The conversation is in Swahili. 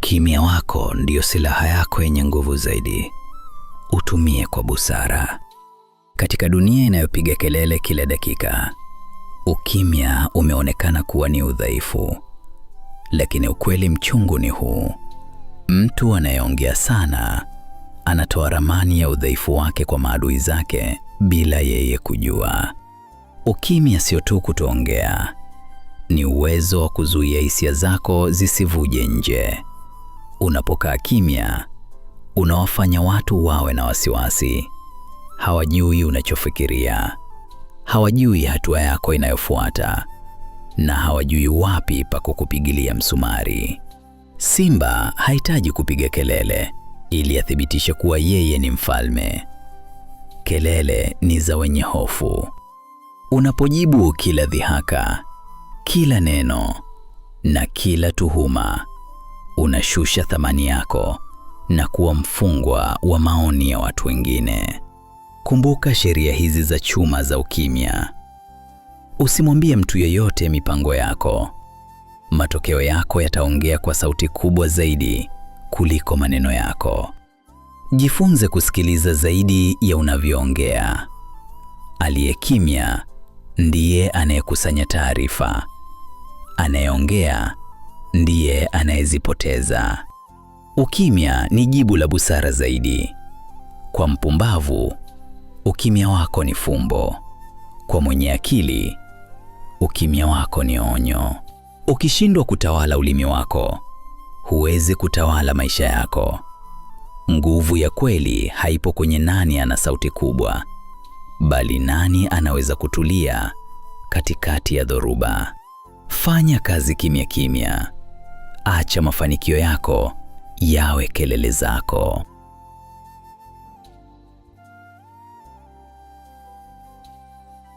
Ukimya wako ndiyo silaha yako yenye nguvu zaidi. Utumie kwa busara. Katika dunia inayopiga kelele kila dakika, ukimya umeonekana kuwa ni udhaifu. Lakini ukweli mchungu ni huu: mtu anayeongea sana anatoa ramani ya udhaifu wake kwa maadui zake bila yeye kujua. Ukimya sio tu kutoongea, ni uwezo wa kuzuia hisia zako zisivuje nje. Unapokaa kimya, unawafanya watu wawe na wasiwasi. Hawajui unachofikiria, hawajui hatua yako inayofuata, na hawajui wapi pa kukupigilia msumari. Simba hahitaji kupiga kelele ili athibitishe kuwa yeye ni mfalme. Kelele ni za wenye hofu. Unapojibu kila dhihaka, kila neno na kila tuhuma, unashusha thamani yako na kuwa mfungwa wa maoni ya watu wengine. Kumbuka sheria hizi za chuma za ukimya. Usimwambie mtu yeyote mipango yako. Matokeo yako yataongea kwa sauti kubwa zaidi kuliko maneno yako. Jifunze kusikiliza zaidi ya unavyoongea. Aliye kimya ndiye anayekusanya taarifa, anayeongea ndiye anayezipoteza. Ukimya ni jibu la busara zaidi. Kwa mpumbavu, ukimya wako ni fumbo. Kwa mwenye akili, ukimya wako ni onyo. Ukishindwa kutawala ulimi wako, huwezi kutawala maisha yako. Nguvu ya kweli haipo kwenye nani ana sauti kubwa, bali nani anaweza kutulia katikati ya dhoruba. Fanya kazi kimya kimya. Acha mafanikio yako yawe kelele zako.